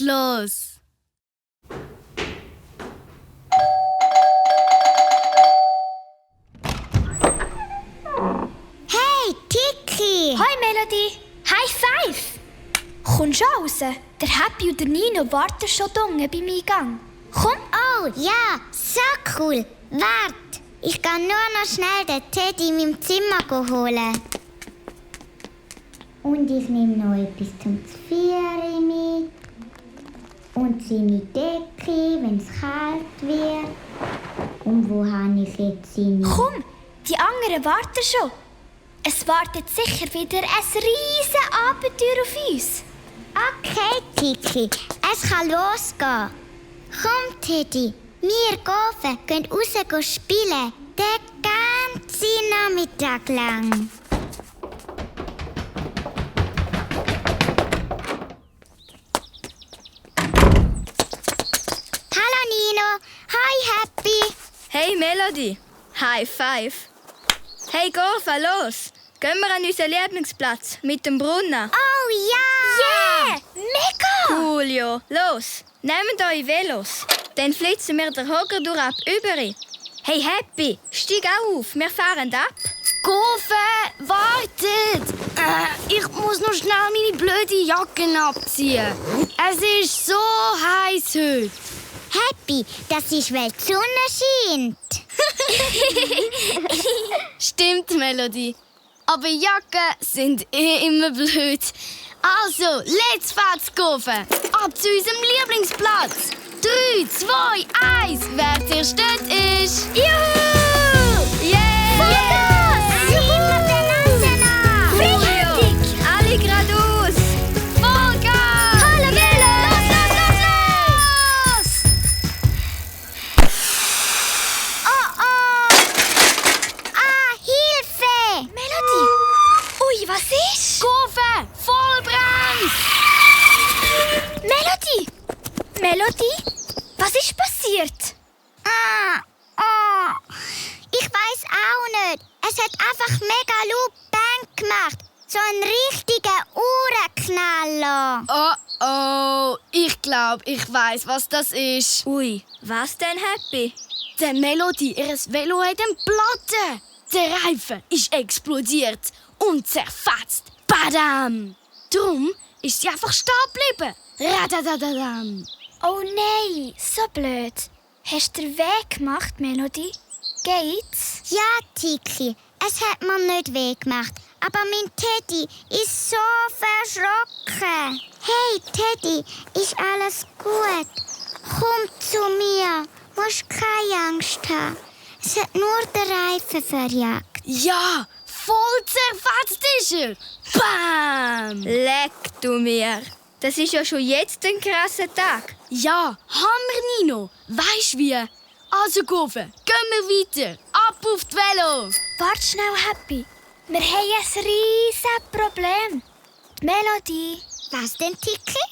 los! Hey, Tiki! Hoi Melody, High Five! Kommst du raus? Der Happy und der Nino warten schon unten beim Eingang. Komm! Oh, ja, so cool. Warte, ich kann nur noch schnell den Teddy in meinem Zimmer holen. Und ich nehme noch etwas zum Zvieren mit. Und seine Decke, wenn es kalt wird. Und wo habe ich jetzt seine... Komm, die anderen warten schon. Es wartet sicher wieder ein riesen Abenteuer auf uns. Okay, Tiki, es kann losgehen. Komm, Teddy, wir Gofen gehen raus spielen. Den ganzen Nachmittag lang. Hallo Nino, hi Happy. Hey Melody, High Five. Hey Gorfa, los! Gehen wir an unseren Lieblingsplatz mit dem Brunnen. Oh ja! Yeah! Mega! Cool, ja. Los, nehmt eure Velos. Dann flitzen wir den Hocker durch ab über. Hey Happy, steig auch auf, wir fahren ab. Gofen, wartet! Ich muss noch schnell meine blöde Jacke abziehen. Es ist so heiß heute. Happy, das ist, weil die Sonne scheint. Stimmt, Melody. Aber Jacken sind immer blöd. Also, let's fahrt's Gofen. Ab zu unserem Lieblingsplatz. 3, 2, 1, wer zuerst dort ist. Juhu! Yeah! Alle geradeaus! Vollgas! Hallo Melo! Los! Oh! Ah, Hilfe! Melody! Ui, was ist? Gofen, Vollbremse! Melody! Melody? Was ist passiert? Ich weiß auch nicht. Es hat einfach mega laut Bang gemacht. So ein richtiger Uhrenknaller. Oh, ich glaube, ich weiß, was das ist. Ui, was denn Happy? Der Melody, ihr Velo hat eine Platte. Der Reifen ist explodiert und zerfetzt. Badam! Drum ist sie einfach stehen geblieben. Radadadadam. Oh nein, so blöd. Hast du den Weg gemacht, Melody? Geht's? Ja, Tiki, es hat mir nicht weh gemacht. Aber mein Teddy ist so verschrocken. Hey, Teddy, ist alles gut? Komm zu mir. Musst keine Angst haben. Es hat nur den Reifen verjagt. Ja, voll zerfetzt ist er. Bam! Leck du mir. Das ist ja schon jetzt ein krasser Tag. Ja, Hammer, Nino. Weisst wie? Also, Gofen, gehen wir weiter. Ab auf die Velo. Warte schnell, Happy. Wir haben ein riesiges Problem. Die Melody. Was denn, Tiki?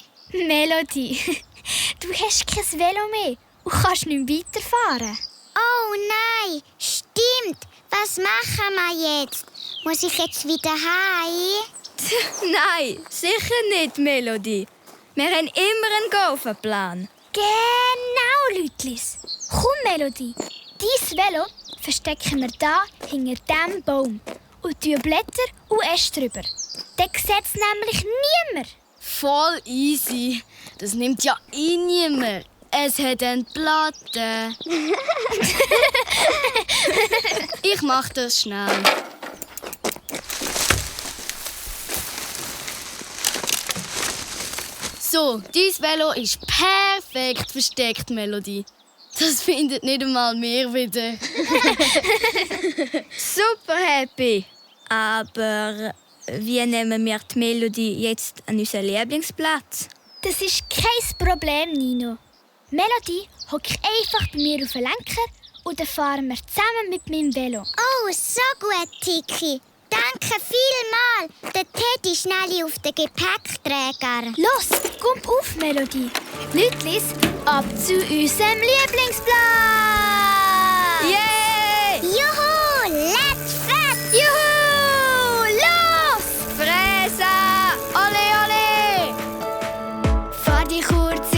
Melody, du hast kein Velo mehr und kannst nicht mehr weiterfahren. Oh nein, stimmt. Was machen wir jetzt? Muss ich jetzt wieder heim? Nein, sicher nicht, Melody. Wir haben immer einen Golfplan. Genau, Lütlis. Komm, Melody. Dein Velo verstecken wir da hinter diesem Baum und tun Blätter und Äste drüber. Dann sieht es nämlich niemand. Voll easy. Das nimmt ja niemand. Es hat eine Platte. Ich mach das schnell. So, dein Velo ist perfekt versteckt, Melody. Das findet nicht einmal mehr wieder. Super happy. Aber wie nehmen wir die Melody jetzt an unseren Lieblingsplatz? Das ist kein Problem, Nino. Melody hockt einfach bei mir auf den Lenker und dann fahren wir zusammen mit meinem Velo. Oh, so gut, Tiki. Danke vielmals. Der Teddy schnell auf den Gepäckträger. Los, komm auf, Melody. Lütlis, ab zu unserem Lieblingsplatz! Yay! Juhu, let's fest! Juhu! Los! Fresa! Ole, ole! Fahr dich kurz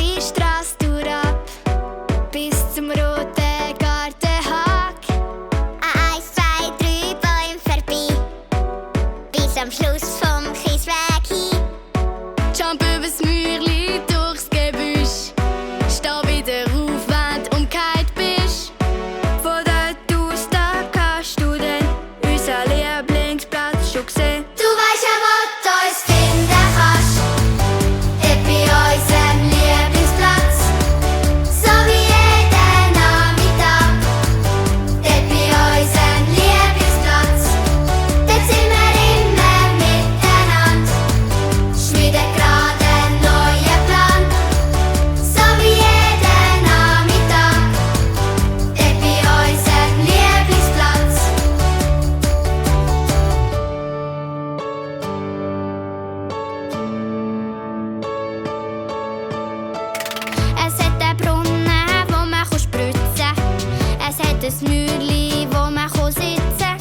Mühle, wo man sitzen kann.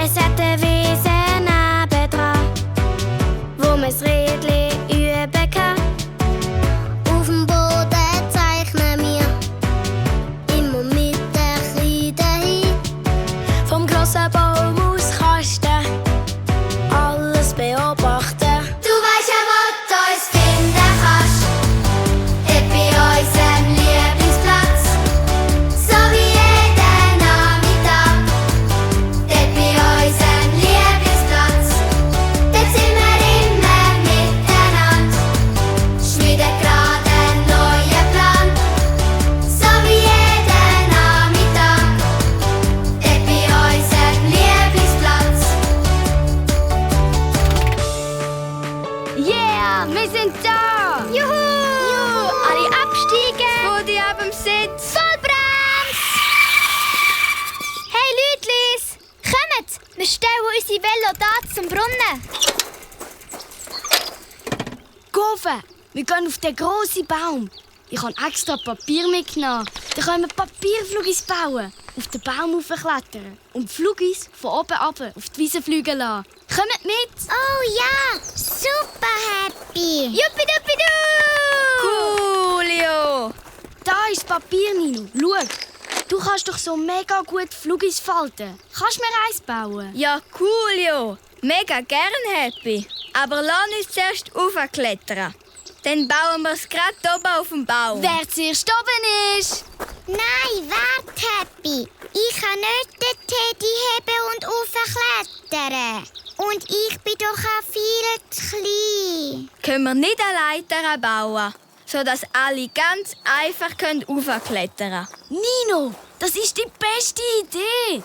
Es hat eine Wiese nebendran, wo man das Rädli üben kann. Auf dem Boden zeichnen wir immer mit der Kreide hin. Vom grossen Baum aus kannst du alles beobachten. Du weisst ja, wo du uns finden kannst. Dort bei unserem Lieblingsplatz. So wie jeden Nachmittag. Dort bei unserem Lieblingsplatz. Dort sind wir immer miteinander. Schmieden gerade einen neuen Plan. So wie jeden Nachmittag. Dort bei unserem Lieblingsplatz. Yeah, wir sind da! Juhu! Alle absteigen! Rudi ab dem Sitz. Vollbremse! Hey Lütlis! Kommt! Wir stellen unsere Velo da zum Brunnen. Gofe, wir gehen auf den grossen Baum. Ich habe extra Papier mitgenommen. Dann können wir Papierflugis bauen, auf den Baum hochklettern und die Flugis von oben runter auf die Wiese fliegen lassen. Kommt mit! Oh ja, super happy. Juppiduppidu! Coolio. Da ist das Papier, Nino. Schau, du kannst doch so mega gut Flugis falten. Kannst du mir eins bauen? Ja, coolio. Mega gern, Happy. Aber lass uns zuerst raufklettern. Dann bauen wir es gerade oben auf dem Baum. Wer zuerst oben ist? Nein, warte, Happy. Ich kann nicht den Teddy heben und raufklettern. Und ich bin doch auch viel zu klein. Können wir nicht eine Leiter bauen, sodass alle ganz einfach raufklettern können? Nino, das ist die beste Idee.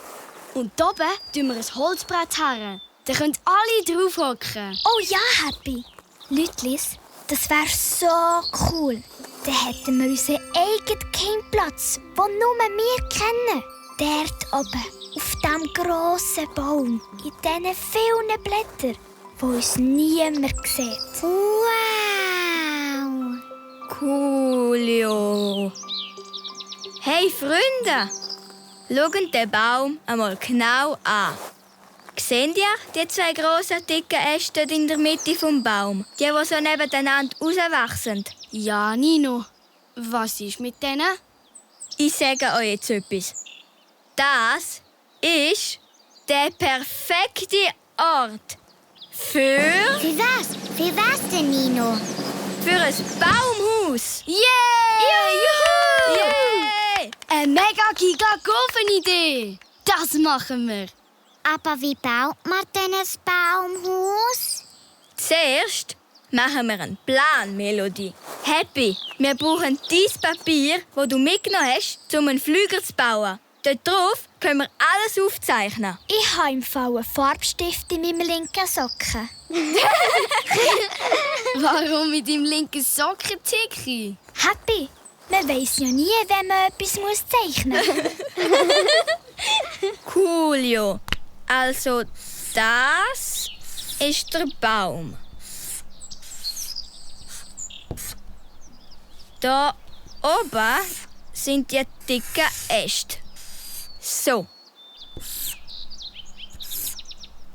Und oben tun wir ein Holzbrett her. Dann können alle drauf hocken. Oh ja, Happy. Lütlis, das wäre so cool. Dann hätten wir unseren eigenen Campingplatz, den nur wir kennen. Dort oben, auf diesem grossen Baum, in diesen vielen Blättern, die uns niemand sieht. Wow. Coolio. Hey Freunde, schaut den Baum einmal genau an. Seht ihr die zwei grossen, dicken Äste in der Mitte vom Baum? Die so nebeneinander rauswachsen? Ja, Nino. Was ist mit denen? Ich sage euch jetzt etwas. Das ist der perfekte Ort für Für was denn, Nino? ein Baumhaus. Yeah! Juhu! Yay! Eine mega Giga-Idee. Das machen wir. Aber wie baut man denn ein Baumhaus? Zuerst machen wir einen Plan, Melodie. Happy, wir brauchen dieses Papier, das du mitgenommen hast, um einen Flügel zu bauen. Dort drauf können wir alles aufzeichnen. Ich habe im Fall einen Farbstift in meinem linken Socken. Warum mit deinem linken Socken, Tiki? Happy, man weiss ja nie, wenn man etwas zeichnen muss. Coolio. Also, das ist der Baum. Da oben sind die dicken Äste. So.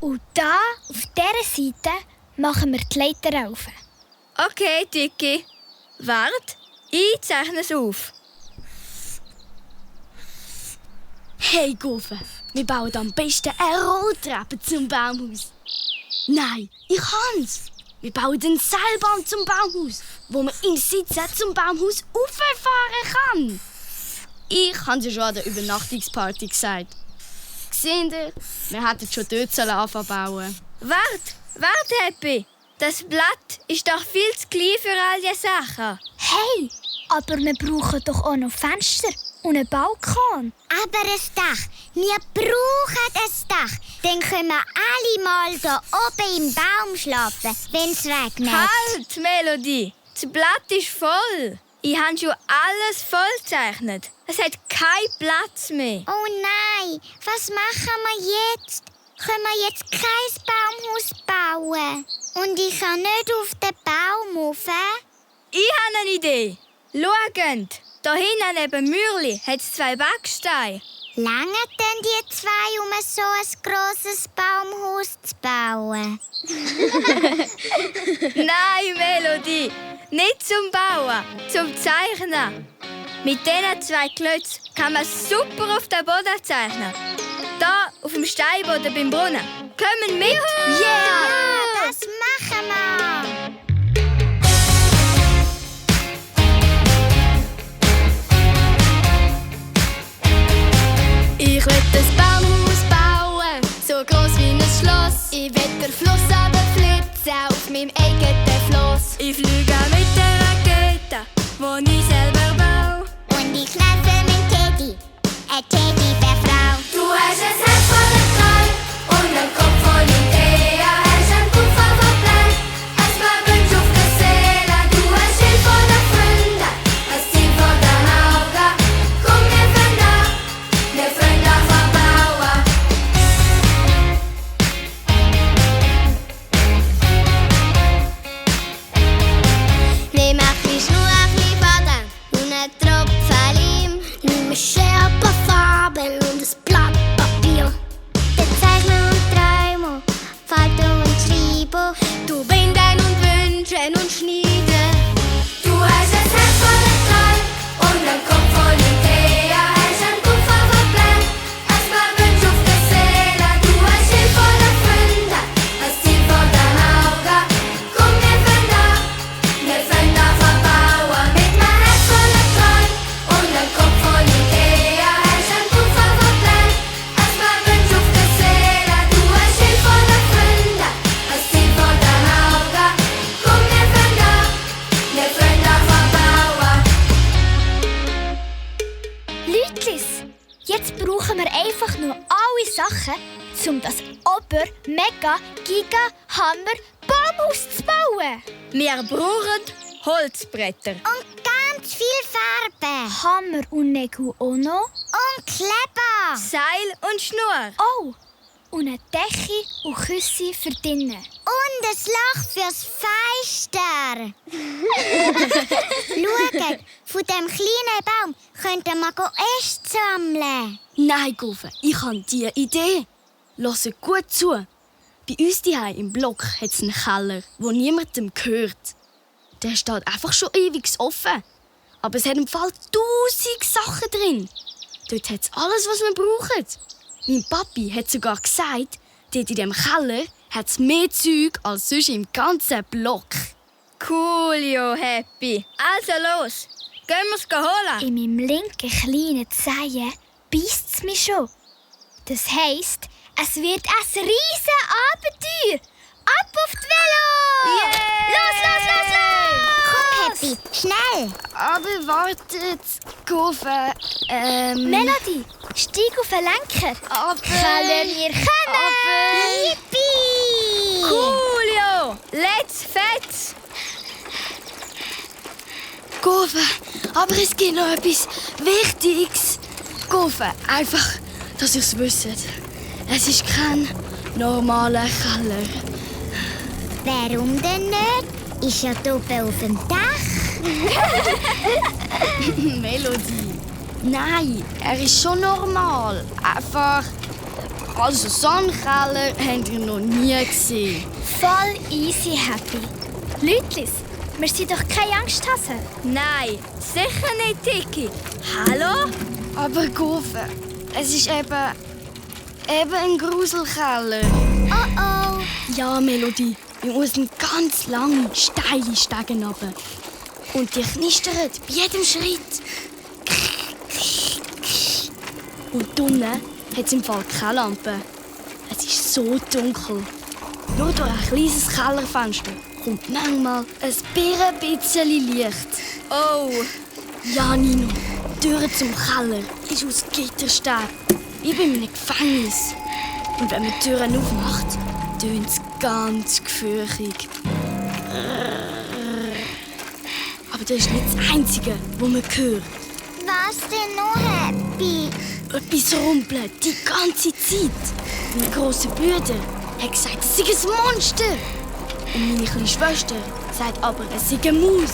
Und da, auf dieser Seite, machen wir die Leiter auf. Okay, Tiki. Wart, ich zeichne es auf. Hey, Gofe, wir bauen am besten eine Rolltreppe zum Baumhaus. Nein, ich kann's. Wir bauen ein Seilbahn zum Baumhaus, wo man im Sitzen zum Baumhaus rauffahren kann. Ich habe ja schon an der Übernachtungsparty gesagt. Seht ihr, wir hätten schon dort anfangen bauen. Wart, Happy. Das Blatt ist doch viel zu klein für all diese Sachen. Hey, aber wir brauchen doch auch noch Fenster und einen Balkon. Aber ein Dach. Wir brauchen ein Dach. Dann können wir alle mal hier oben im Baum schlafen, wenn es regnet. Halt, Melodie. Das Blatt ist voll. Ich habe schon alles vollgezeichnet. Es hat keinen Platz mehr. Oh nein, was machen wir jetzt? Können wir jetzt kein Baumhaus bauen? Und ich kann nicht auf den Baum rauf? Ich habe eine Idee. Schaut, da hinten neben Mürli hat es 2 Backsteine. Lange denn die zwei, um so ein grosses Baumhaus zu bauen? Nein, Melodie, nicht zum Bauen, zum Zeichnen. Mit diesen 2 Klötzen kann man super auf den Boden zeichnen. Da auf dem Steinboden beim Brunnen. Kommen mit! Ja, das machen wir! Ich will ein Baumhaus bauen, so gross wie ein Schloss. Ich will den Fluss runterflitzen auf meinem eigenen Floss. Ich fliege mit der Rakete, die ich selber baue. Und ich nenne meinen Teddy, eine Teddybärfrau. Du hast ein Herz voller Träume und einen Kopf voll Ideen. Hast einen Kopf voller Pläne, hast mal Wünsche auf der Seele. Du hast Hilfe von den Freunden, ein Ziel vor den Augen. Komm, wir fangen an, wir fangen an verbauen. Nimm ein bisschen Schnur, ein bisschen Faden und einen Tropfen Leim. Nimm Scherbenfarben und ein Blatt Papier. Dann zeichnen und träumen, falten und schreiben. Du binden und wünschen und schneiden. Du hast ein Herz voller Träume und einen Kopf voll Ideen. Hast einen Kopf voller Pläne, hast mal Wünsche auf der Seele. Du hast Hilfe von den Freunden, ein Ziel vor den Augen. Komm, wir fangen an, wir fangen an verbauen. Mit einem Herz voller Träume und einem Kopf voll Ideen. Hast einen Kopf voller Pläne, hast mal Wünsche auf der Seele. Du hast Hilfe von den Freunden, ein Ziel vor den Augen. Komm, wir fangen an verbauen. Lütlis, jetzt brauchen wir einfach nur alle Sachen, um das Ober-Mega-Giga-Hammer-Baumhaus zu bauen. Wir brauchen Holzbretter. Und ganz viel Farbe. Hammer und Nägel auch noch. Und Kleber. Seil und Schnur. Oh, und eine Decke und Küsse für drinnen. Und ein Loch fürs Feister. Schaut, von diesem kleinen Baum könnten wir Äste sammeln. Nein, Guffe, ich habe die Idee. Hört gut zu. Bei uns daheim im Block hat es einen Keller, der niemandem gehört. Der steht einfach schon ewig offen. Aber es hat im Fall 1000 Sachen drin. Dort hat es alles, was wir brauchen. Mein Papi hat sogar gesagt, dort in diesem Keller hat es mehr Zeug als sonst im ganzen Block. Cool, jo, Happy. Also los, gehen wir's holen. In meinem linken kleinen Zehen beisst es mich schon. Das heisst, es wird ein riesen Abenteuer. Ab auf die Velo! Yeah! Los! Komm, Happy, schnell. Aber wartet, Guffe, Melodie, steig auf den Lenker. aber... Können wir kommen? Yippie! Cool, jo. Let's fetz. Guffe, aber es gibt noch etwas Wichtiges. Guffe, einfach, dass ihr es wisst. Es ist kein normaler Keller. Warum denn nicht? Ist ja oben auf dem Dach. Melodie. Nein, er ist schon normal. Einfach... Also, so einen Keller habt ihr noch nie gesehen. Voll easy happy. Lütlis, wir sind doch keine Angsthasen. Nein, sicher nicht, Tiki. Hallo? Aber Guffe, es ist eben ein Gruselkeller. Oh. Ja, Melodie. Wir müssen ganz lange, steile Stege runter. Und die knistert bei jedem Schritt. Und unten hat es im Fall keine Lampe. Es ist so dunkel. Nur durch ein kleines Kellerfenster kommt manchmal ein bisschen Licht. Oh, Ja, Nino, die Tür zum Keller ist aus Gitterstäben, wie bei einem Gefängnis. Und wenn man die Türen aufmacht, tönt es ganz gefürchtig. Aber das ist nicht das Einzige, was man hört. Was denn noch, Happy? Etwas rumpelt die ganze Zeit. Mein grosser Bruder hat gesagt, es sei ein Monster. Und meine kleine Schwester sagt aber, es sei eine Maus.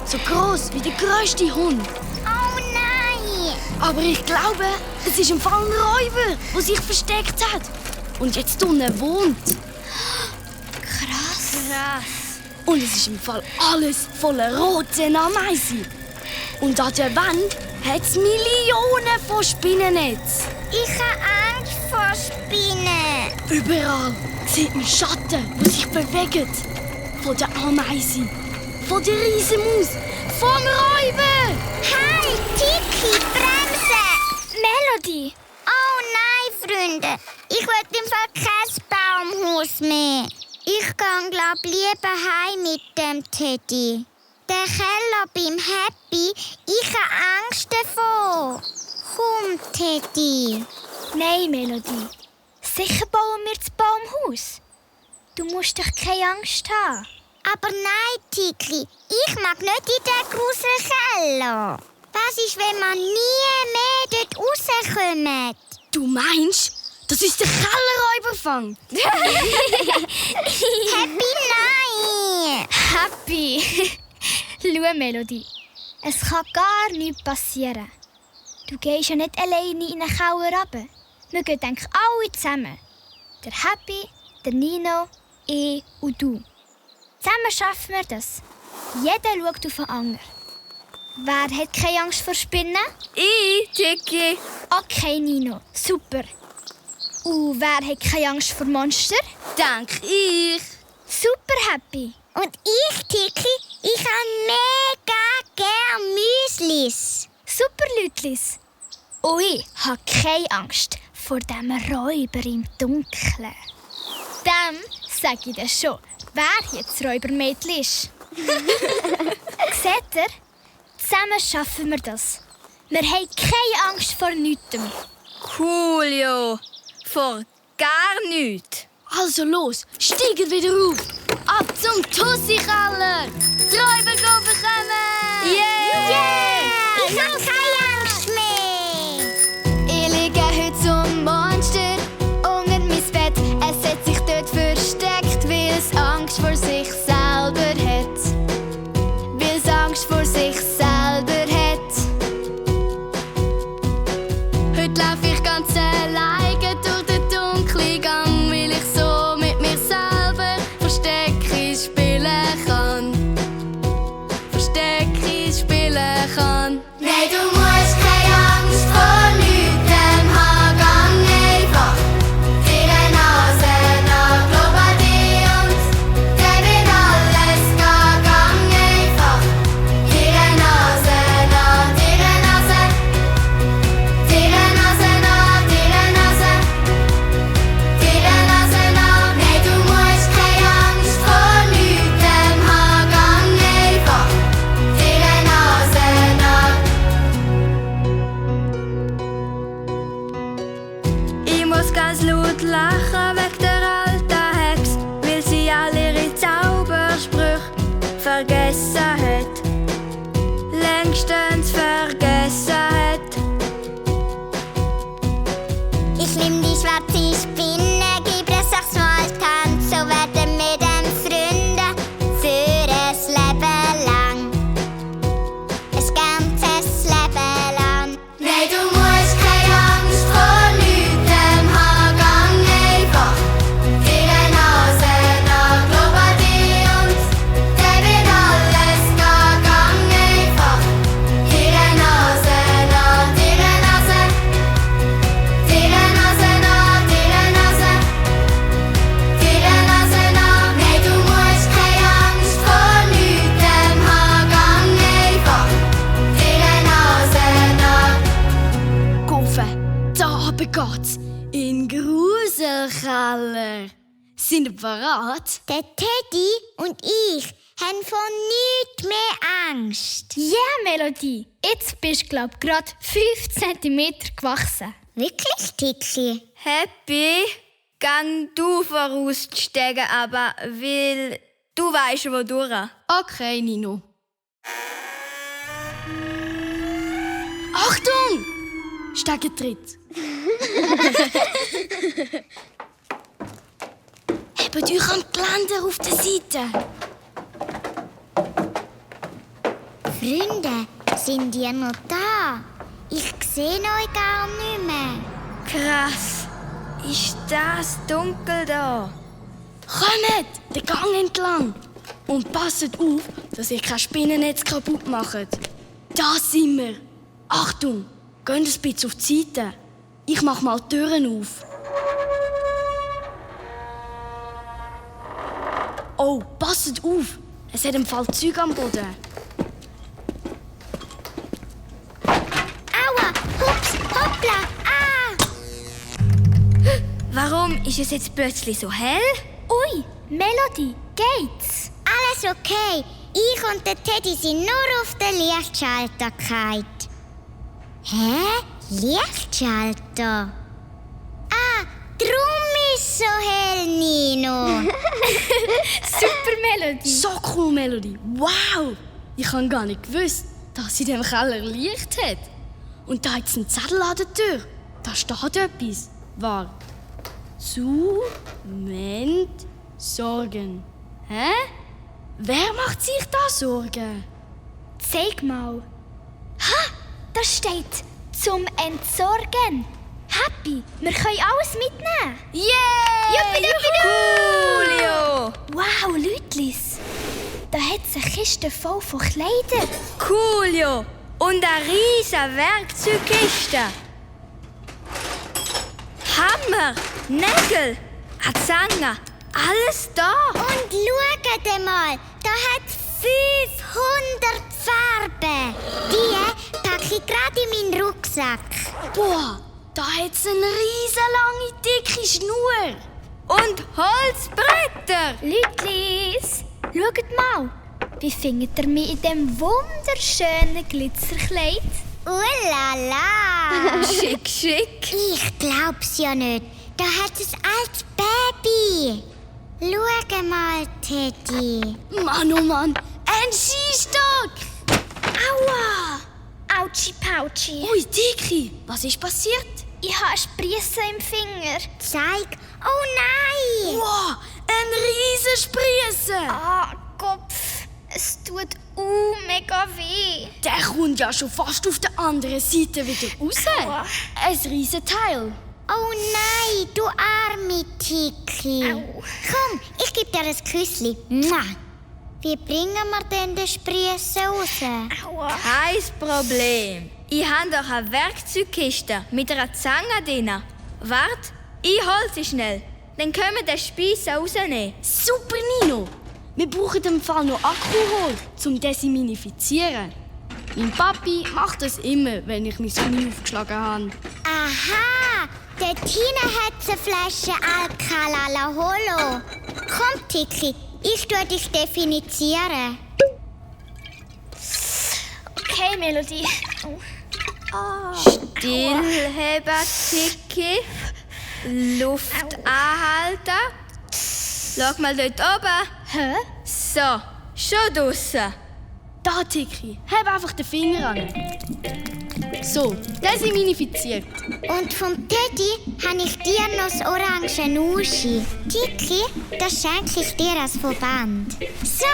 So gross wie der grösste Hund. Oh nein! Aber ich glaube, Es ist im Fall ein Räuber, der sich versteckt hat und jetzt unten wohnt. Krass. Und es ist im Fall alles voller roten Ameisen. Und an der Wand hat es Millionen von Spinnennetzen. Ich habe Angst vor Spinnen. Überall sieht man Schatten, die sich bewegen. Von der Ameise, von der Riesenmaus, vom Räuber. Halt, Tiki, bremse! Melody! Oh nein, Freunde. Ich will im Fall kein Baumhaus mehr. Ich gehe, glaub, lieber heim mit dem Teddy. Der Keller beim Happy, ich habe Angst davor. Komm, Teddy. Nein, Melody. Sicher bauen wir das Baumhaus. Du musst doch keine Angst haben. Aber nein, Tiki, ich mag nicht in den gruseligen Keller. Was ist, wenn man nie mehr dort rauskommt? Du meinst, das ist der Kellerräuberfang? Happy, nein! Happy! Schau, Melody. Es kann gar nichts passieren. Du gehst ja nicht alleine in den Keller runter. Wir gehen eigentlich alle zusammen. Der Happy, der Nino, ich und du. Zusammen schaffen wir das. Jeder schaut auf den anderen. Wer hat keine Angst vor Spinnen? Ich, Tiki. Okay, Nino. Super. Und wer hat keine Angst vor Monster? Dank ich. Super, Happy. Und ich, Tiki, ich habe mega gern Müslis. Super, Lütlis. Und ich habe keine Angst vor dem Räuber im Dunkeln. Dem sage ich dir schon, wer jetzt das Räubermädchen ist. Seht ihr? Zusammen schaffen wir das. Wir haben keine Angst vor nichts. Coolio. Vor gar nichts. Also los, steigen wieder auf. Ab zum Tussi-Keller. Die Räuber bekommen. Yeah! Ich habe keine Angst mehr. Ich liege heute zum Monster unter mein Bett. Es hat sich dort versteckt, weil es Angst vor sich selber hat. Weil es Angst vor sich selber hat. Heute laufe ich ganz alleine durch den dunklen Gang, weil ich so mit mir selber Verstecke spielen kann. Verstecke spielen kann. Nein, du musst keine Angst vor nichts haben. Gang einfach deine Nase nach, glaub an dich und gib mir alles. Gang einfach deine Nase nach, deine Nase. Deine Nase nach, deine Nase. Deine Nase nach. Nein, du musst keine Angst vor nichts haben. Gang einfach deine Nase nach. Ich muss ganz laut lachen wegen der alten Hex, weil sie alle ihre Zaubersprüche vergessen hat. Längstens vergessen hat. Ich nehm die schwarze Spinne, gib ihr 6-mal die Hand, so werden wir dann Freunde für ein Leben lang. Ein ganzes Leben lang. Nein, du musst keine Angst vor nichts haben. Gang einfach deine Nase nach, glaub an dich und gib mir alles. Gang einfach deine Nase nach, deine Nase. Deine Nase nach, deine Nase. Deine Nase nach. Nein, du musst keine Angst vor nichts haben. Gang einfach deine Nase nach. Guffe, da oben geht's. In den Gruselkeller. Sind ihr bereit? Der Teddy und ich haben vor nichts mehr Angst. Ja, Melody. Jetzt bist du, glaub ich, gerade 5 cm gewachsen. Wirklich, Tiki? Happy, gang du voraus die Stege, aber weil du weißt, wo durch. Okay, Nino. Achtung! Stegentritt. Hebt euch am Geländer auf der Seite. Freunde, sind ihr noch da? Ich sehe euch gar nicht mehr. Krass. Ist das dunkel da? Kommt den Gang entlang und passet auf, dass ihr kein Spinnennetz kaputt macht. Da sind wir. Achtung, geht ein bisschen auf die Seite. Ich mach mal die Türen auf. Oh, passet auf. Es hat im Fall Zeug am Boden. Aua, hups, hoppla, Warum ist es jetzt plötzlich so hell? Ui, Melody, geht's? Alles okay. Ich und der Teddy sind nur auf den Lichtschalter gefallen. Hä? Lichtschalter? Drum ist so hell, Nino. Super Melody. So cool, Melody. Wow! Ich habe gar nicht gewusst, dass sie in dem Keller Licht hat. Und da hat es einen Zettel an der Tür. Da steht etwas. Warte. Moment, Sorgen. Hä? Wer macht sich da Sorgen? Zeig mal. Ha! Da steht zum Entsorgen. Happy, wir können alles mitnehmen. Yeah! Coolio! Wow, Lütlis. Da hat es eine Kiste voll von Kleidern. Coolio! Und eine riesige Werkzeugkiste. Hammer, Nägel, eine Zange, alles da. Und schaut mal, da hat 500 Farben. Die packe ich gerade in meinen Rucksack. Boah, da hat es eine riesenlange, dicke Schnur. Und Holzbretter. Lütlis, schaut mal. Wie findet ihr mich in diesem wunderschönen Glitzerkleid? Ulala! Schick, schick. Ich glaub's ja nicht. Da hat es als Baby. Schau mal, Teddy. Mann, oh Mann, ein Skistock. Aua! Autschi Pautschi. Ui, Dicki, was ist passiert? Ich habe eine Spriesse im Finger. Zeig. Oh nein! Wow, ein riesen Sprieße. Ah, Kopf. Es tut mega weh. Der kommt ja schon fast auf der anderen Seite wieder raus. Aua. Ein riesen Teil. Oh nein, du arme Tiki. Au. Komm, ich gebe dir ein Küsschen. Mua. Wie bringen wir denn den Spriessen raus? Aua. Kein Problem. Ich habe doch eine Werkzeugkiste mit einer Zange drin. Wart, ich hol sie schnell. Dann können wir den Spieß rausnehmen. Super, Nino. Wir brauchen im Fall noch Alkohol zum Desinfizieren. Mein Papi macht das immer, wenn ich mein Knie aufgeschlagen habe. Aha, dort hinten hat es eine Flasche Alcalala Holo. Komm, Tiki, ich tue dich definizieren. Okay, Melody. Oh. Stillheben, Tiki. Luft anhalten. Schau mal dort oben. Hä? So, schon draussen. Da, Tiki, heb einfach den Finger an. So, desinfiziert. Und vom Teddy habe ich dir noch das orange Uschi. Tiki, das schenke ich dir als Verband. So,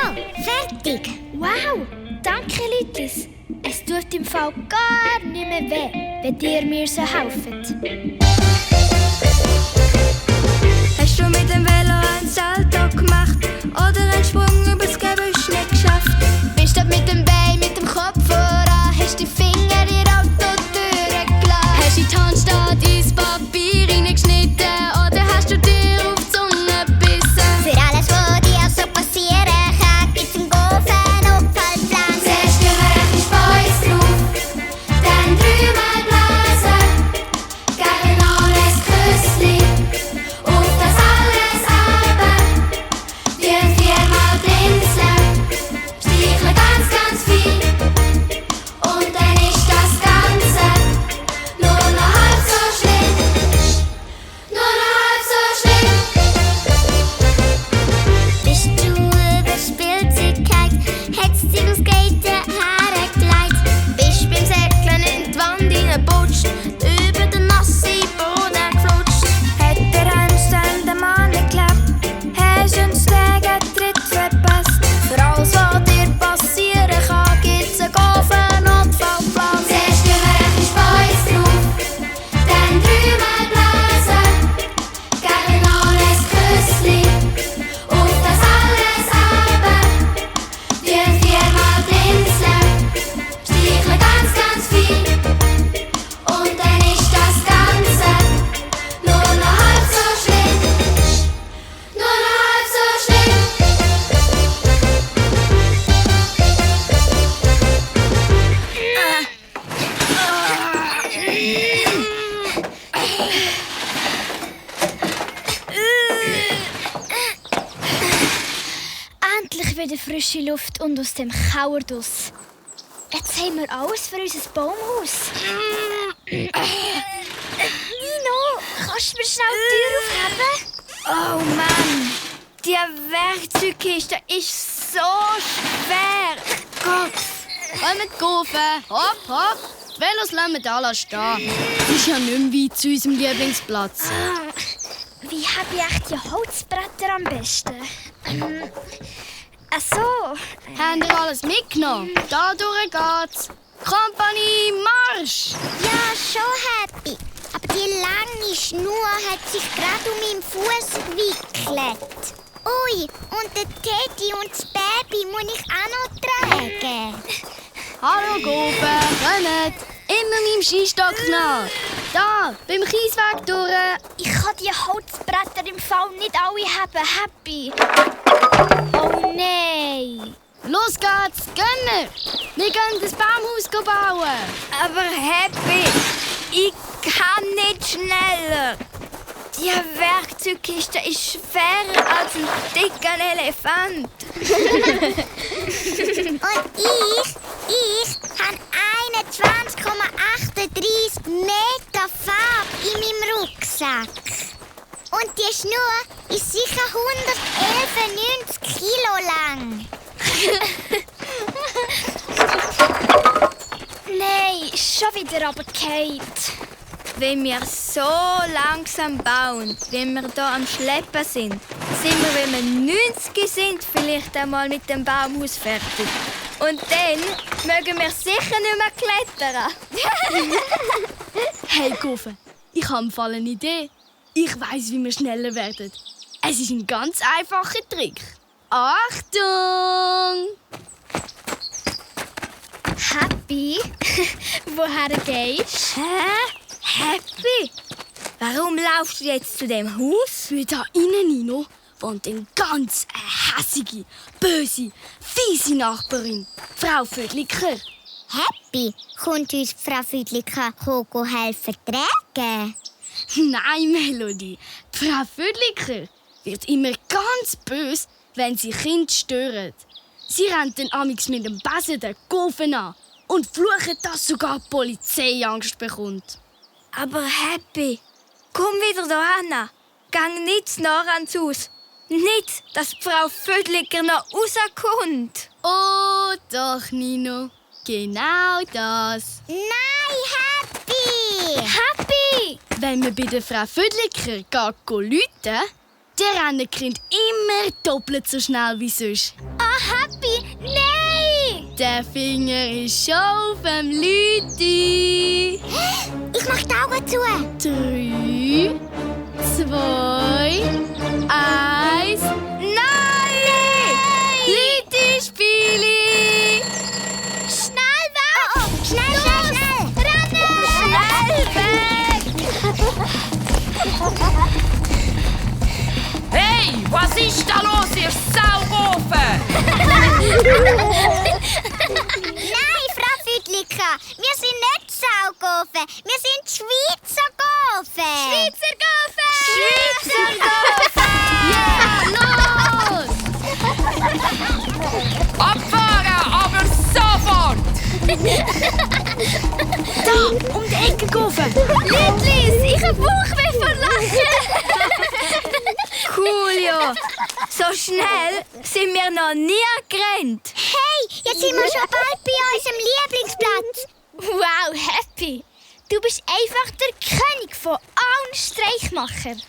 fertig. Wow, danke, Lütlis. Es tut im Fall gar nicht mehr weh, wenn ihr mir so helft. Hast du mit dem Velo einen Salto gemacht oder einen Sprung übers Gebüsch nicht geschafft? Bist du mit dem Bein, mit dem Kopf voran, hast die Finger in die Autotüre gelassen? Hast die Handstand ins Papier reingeschnitten oder hast du dir auf die Zunge gebissen? Für alles, was dir so passieren kann, gibt's im Golf einen Notfallplan. Zuerst rechte Speis drauf, dann dreimal blasen, gegen alles Endlich wieder frische Luft und aus dem Kauerduss. Jetzt haben wir alles für unser Baumhaus. Nino, kannst du mir schnell die Tür aufheben? Oh Mann, die Werkzeugkiste ist so schwer. Gott. Kommt Gofen! Hopp, hopp! Die Velos lassen wir da stehen. Es ist ja nicht mehr weit zu unserem Lieblingsplatz. Wie habe ich echt die Holzbretter am besten? Ach so. Habt ihr alles mitgenommen? Da durch geht's. Kompanie, Marsch! Ja, schon Happy. Aber die lange Schnur hat sich gerade um meinen Fuß gewickelt. Ui, und der Teddy und das Baby muss ich auch noch tragen. Hallo Gofen, kommt! Immer meinem Skistock nach. Da, beim Kiesweg durch. Ich kann die Holzbretter im Fall nicht alle haben, Happy. Oh nein. Los geht's, gehen wir! Wir gehen das Baumhaus bauen. Aber Happy, ich kann nicht schneller. Die Werkzeugkiste ist schwerer als ein dicker Elefant. Und ich habe 21,38 Meter Farbe in meinem Rucksack. Und die Schnur ist sicher 191 Kilo lang. Nein, schon wieder runtergefallen. Wenn wir so langsam bauen, wie wir hier am Schleppen sind wir, wenn wir 90 sind, vielleicht einmal mit dem Baumhaus fertig. Und dann mögen wir sicher nicht mehr klettern. Hey Gofen, ich habe im Fall eine Idee. Ich weiss, wie wir schneller werden. Es ist ein ganz einfacher Trick. Achtung! Happy, woher gehst du? Hä? Happy? Warum laufst du jetzt zu dem Haus? Weil da innen, Nino, wohnt eine ganz hässige, böse, fiese Nachbarin, Frau Vödliker. Happy, kommt uns Frau Füdliker helfen tragen? Nein, Melody, die Frau Vödliker wird immer ganz böse, wenn sie Kinder stören. Sie rennt dann amigs mit dem Besen den Gofen an und flucht, dass sogar die Polizei Angst bekommt. Aber Happy, komm wieder hierher. Gang nicht zu nah ans Haus. Nicht, dass die Frau Vödliker noch rauskommt. Oh, doch, Nino. Genau das. Nein, Happy! Happy! Wenn wir bei der Frau Vödliker rufen, dann rennen die Kinder immer doppelt so schnell wie sonst. Ah, Happy! Nein! Der Finger ist schon auf dem Lüti. Ich mach die Augen zu. 3, 2, 1. Nein! Lüti-Spieli! Schnell weg! Oh, schnell, schnell, schnell! Rennen! Schnell weg! Hey, was ist da los, ihr Saugofen? Nein, Frau Füdliker, wir sind nicht Saugofen, wir sind Schweizer Gofen. Schweizer Gofen! Ja, los! Abfahren, aber sofort! Da, um die Ecke Gofen! Lütlis, ich hab Bauchweh vor Lachen! Coolio! So schnell sind wir noch nie gerannt. Hey, jetzt sind wir schon bald bei unserem Lieblingsplatz. Wow, Happy! Du bist einfach der König von allen Streichmachern.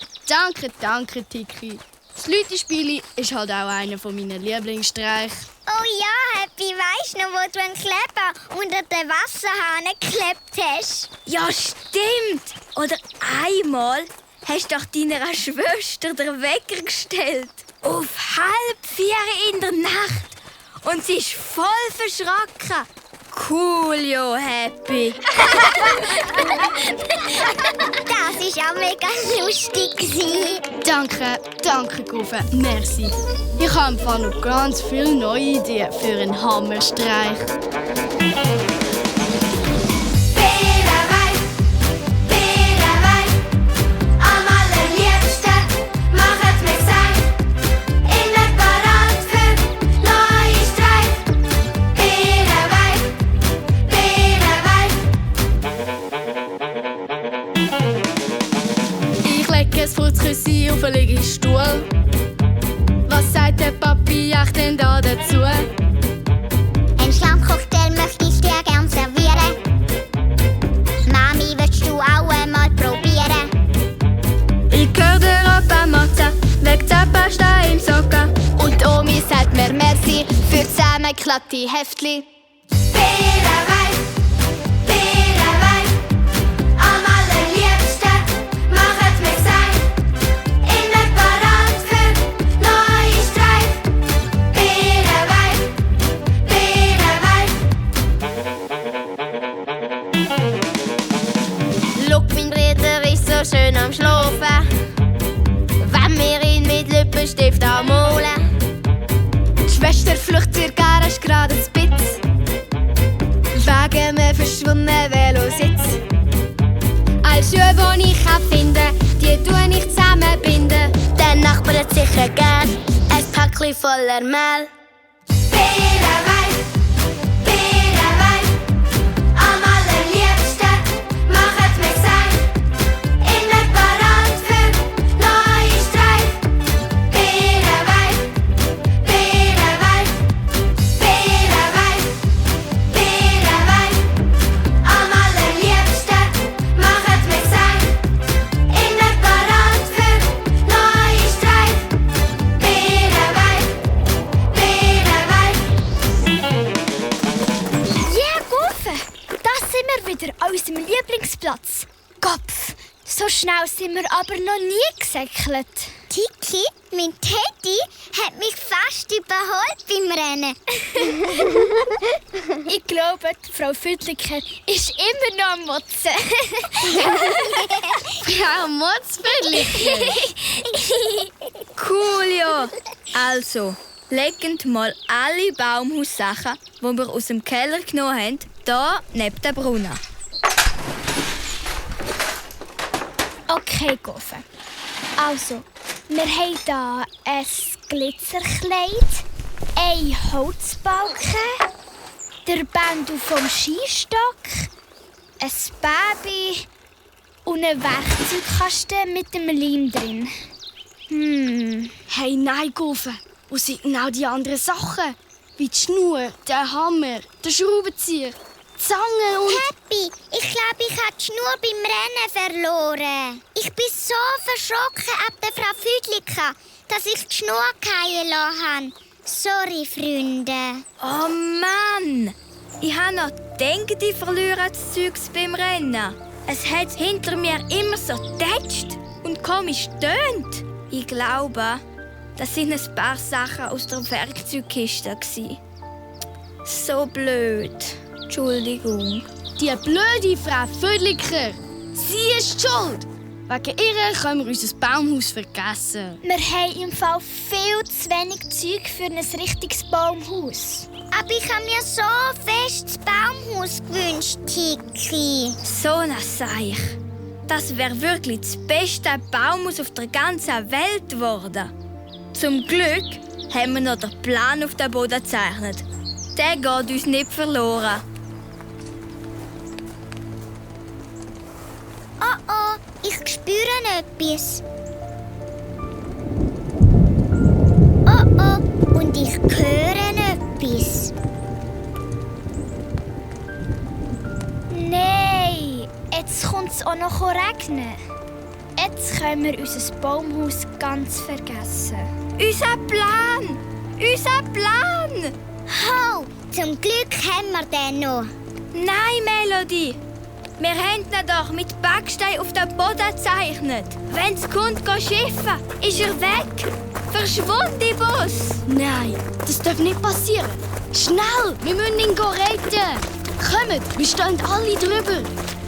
Danke, Tiki. Das Lüti-Spieli ist halt auch einer meiner Lieblingsstreiche. Oh ja, Happy, weisst du noch, wo du einen Kleber unter den Wasserhahn geklebt hast? Ja, stimmt. Oder einmal hast du doch deiner Schwester den Wecker gestellt. Auf 3:30 in der Nacht. Und sie ist voll verschrocken. Coolio, Happy. Das war auch mega lustig. Danke, Gofen. Merci. Ich habe im Fall noch ganz viele neue Ideen für einen Hammerstreich. Wer weiß, ein Furzküssi auf einen Liegestuhl. Was sagt der Papi echt denn da dazu? Ein Schlammcocktail möchte ich dir gern servieren. Mami, willst du auch einmal probieren? Ich höre der Opa Matze, wegen Zahnpasta im Socken. Und Omi sagt mir merci für zusammengeklappte Heftli. Beerenwein, Beerenwein, am allerliebsten machen's mich sein. Immer parat für neue Streif. Beerenwein, Beerenwein. Look, mein Ritter ist so schön am Schlafen. Wenn wir ihn mit Lippenstift anmalen. Die Schwester flucht zur Garage gerade ins Bett. Wegen einem verschwundenen Velositz. Alle Schuhe, die ich finde, die tue ich zusammenbinden. Der Nachbar hat sicher gern ein Päckchen voller Mehl. Beerenwein, Beerenwein, am allerliebsten machen's mich sein. Immer parat für neue Streif. Beerenwein, Beerenwein, Beerenwein, Beerenwein, am allerliebsten machen's mich sein. Immer parat für neue Streif. Beerenwein, Beerenwein. Ja, Guffe! Da sind wir wieder an unserem Lieblingsplatz. Kopf! So schnell sind wir aber noch nie gesäckelt. Tiki, mein Teddy, hat mich fast überholt beim Rennen. Ich glaube, die Frau Füdliker ist immer noch am Motzen. Ja, Motzbüdlicher. Cool, ja. Also, legen mal alle Baumhaussachen, die wir aus dem Keller genommen haben, hier neben dem Brunnen. Okay, Guffe. Also, wir haben hier ein Glitzerkleid, ein Holzbalken, der Bändel vom Skistock, ein Baby und einen Werkzeugkasten mit dem Leim drin. Hey, nein, Guffe. Wo sind denn auch die anderen Sachen? Wie die Schnur, der Hammer, der Schraubenzieher, die Zange und... Happy, ich glaube, ich habe die Schnur beim Rennen verloren. Ich bin so verschrocken ab der Frau Füdliker, dass ich die Schnur fallen lassen habe. Sorry, Freunde. Oh Mann! Ich habe noch gedacht, ich verliere das Zeugs beim Rennen. Es hat hinter mir immer so tätscht und komisch tönt. Ich glaube, das sind ein paar Sachen aus der Werkzeugkiste. So blöd. Entschuldigung. Die blöde Frau Füdliker. Sie ist schuld. Wegen ihr können wir unser Baumhaus vergessen. Wir haben im Fall viel zu wenig Zeug für ein richtiges Baumhaus. Aber ich habe mir so fest das Baumhaus gewünscht, Tiki. So ein Seich. Das wäre wirklich das beste Baumhaus auf der ganzen Welt geworden. Zum Glück haben wir noch den Plan auf den Boden gezeichnet. Der geht uns nicht verloren. Oh oh, ich spüre etwas. Oh oh, und ich höre etwas. Nein, jetzt kommt es auch noch regnen. Jetzt können wir unser Baumhaus ganz vergessen. Unser Plan! Unser Plan! Ho, zum Glück haben wir den noch. Nein, Melody! Wir haben ihn doch mit Backstein auf den Boden gezeichnet. Wenn es kommt, geh schiffen, ist er weg. Verschwunden, Boss! Nein, das darf nicht passieren. Schnell, wir müssen ihn retten. Kommt, wir stehen alle drüber.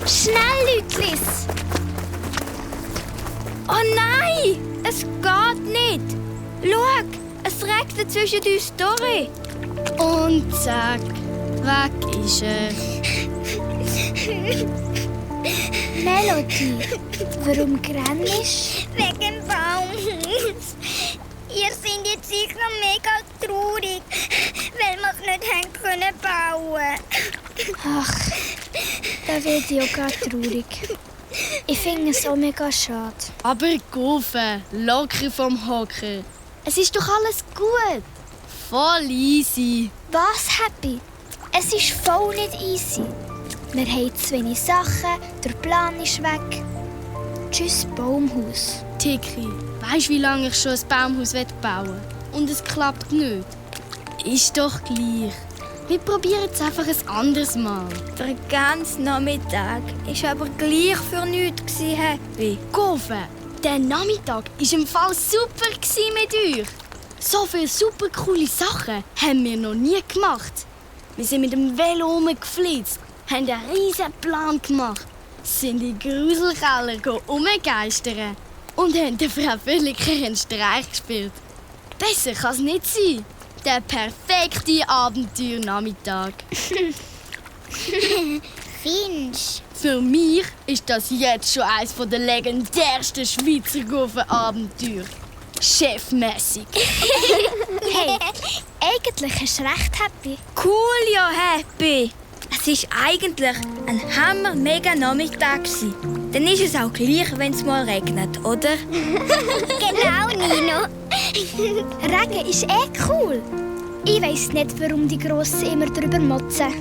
Schnell, Lütlis! Oh nein! Es geht nicht! Schau, es regnet zwischen uns durch. Und zack, weg ist er. Melody, warum grennst Wegen dem Baumhaus. Ihr seid jetzt sicher mega traurig, weil wir es nicht haben bauen können. Ach, da wird ich auch gerade traurig. Ich finde es auch mega schade. Aber Gofen, locker vom Hocker. Es ist doch alles gut. Voll easy. Was, Happy? Es ist voll nicht easy. Wir haben zu wenig Sachen, der Plan ist weg. Tschüss, Baumhaus. Tiki, weisst du, wie lange ich schon ein Baumhaus bauen will? Und es klappt nicht. Ist doch gleich. Wir probieren es einfach ein anderes Mal. Der ganze Nachmittag war aber gleich für nichts, Happy. Gofen, der Nachmittag war im Fall super mit euch. So viele super coole Sachen haben wir noch nie gemacht. Wir sind mit dem Velo rumgeflitzt, haben einen riesen Plan gemacht, sind in Gruselkeller rumgegeistert und haben der Frau Völliker einen Streich gespielt. Besser kann es nicht sein. Der perfekte Abenteuernachmittag. Findest Für mich ist das jetzt schon eines der legendärsten Schweizer Gofen-Abenteuer. Chefmässig. Hey, eigentlich hast du recht, Happy. Cool, ja, Happy. Es war eigentlich ein hammer-mega Nachmittag. Dann ist es auch gleich, wenn es mal regnet, oder? Genau, Nino. Regen ist cool. Ich weiss nicht, warum die Grossen immer drüber motzen.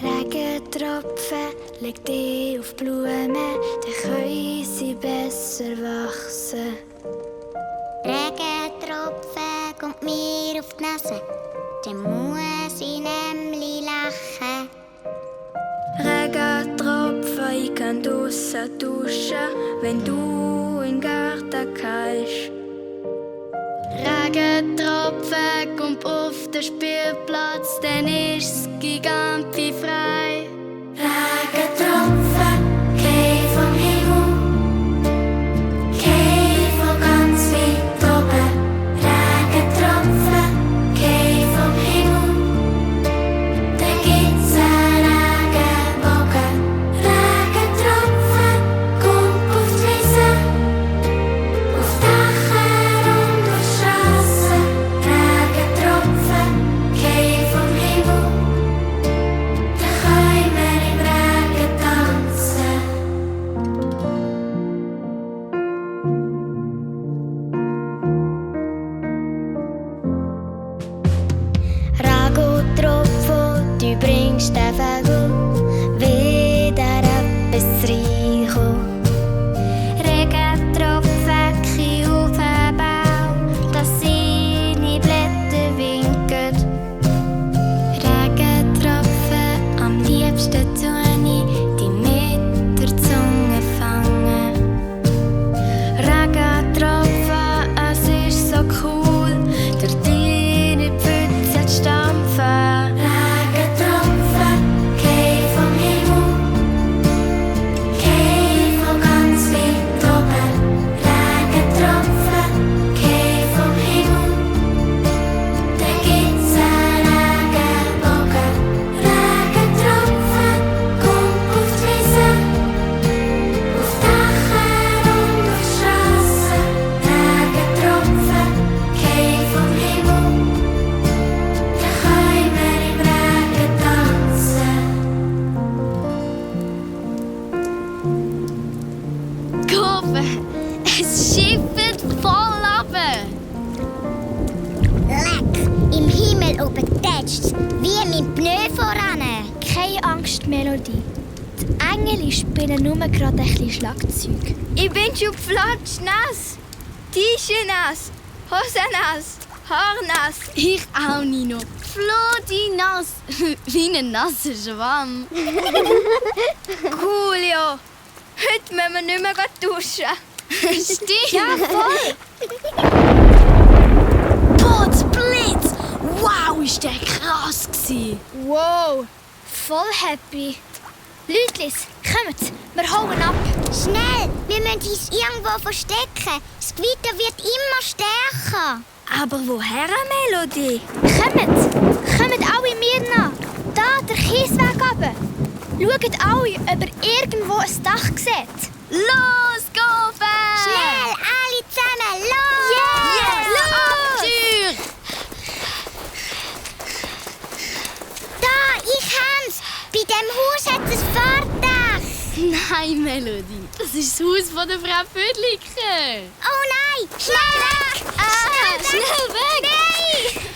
Regentropfen, leg dich auf Blumen, dann können sie besser wachsen. Regentropfen kommt mir auf die Nase, dann muss ich nämlich lachen. Regentropfen, ich kann draussen duschen, wenn du in den Garten kannst. Regentropfen kommt auf den Spielplatz, dann ist das Giganti frei. Regentropfen, geh vom Himmel, geh von ganz weit oben. Regentropfen, geh vom Himmel, dann gibt's einen Regenbogen. Regentropfen, kommt auf die Wiese, auf Dächer und auf Strassen. Regentropfen, geh vom Himmel, dann können wir im Regen tanzen. Regentropfen, du bringst den Vögel wieder etwas reinkommen. Regentropfen, Kiel auf den Baum, dass seine Blätter winken. Regentropfen, am liebsten tue ich die mit der Zunge fangen. Regentropfen, es ist so cool, durch deine Pfütze zu stampfen. Regentropfen, geh vom Himmel, geh von ganz weit oben. Regentropfen, geh vom Himmel, dann gibt's einen Regenbogen. Regentropfen, kommt auf die Wiese, auf Dächer und auf Strassen. Regentropfen, geh vom Himmel, dann können wir im Regen tanzen. Gofen, es schifft voll runter. Leck, im Himmel oben tätscht's, wie mein Pneu voran. Keine Angst, Melodie. Die Engel spielen nur gerade ein bisschen Schlagzeug. Ich bin schon platschnass. T-Shirt nass, Hose nass, Haar nass. Ich auch, Nino. Floti nass. Wie ein nasser Schwamm. Cool, ja. Heute müssen wir nicht mehr duschen. Stimmt. Ja, voll. Potzblitz. Wow, ist der krass gewesen. Wow, voll happy. Leutlis, kommt, wir hauen ab. Schnell, wir müssen uns irgendwo verstecken. Das Gewitter wird immer stärker. Aber woher, Melodie? Kommt alle mir nach. Da, der Kiesweg runter. Schaut alle, ob ihr irgendwo ein Dach seht. Los, Gofen! Schnell, alle zusammen, los! Yeah, Abenteuer! Da, ich hab's. Bei dem Haus hat es Pforte. Nein, Melody, das ist das Haus von der Frau Pödliker. Oh nein! Schnell weg! Schnell weg! Nein!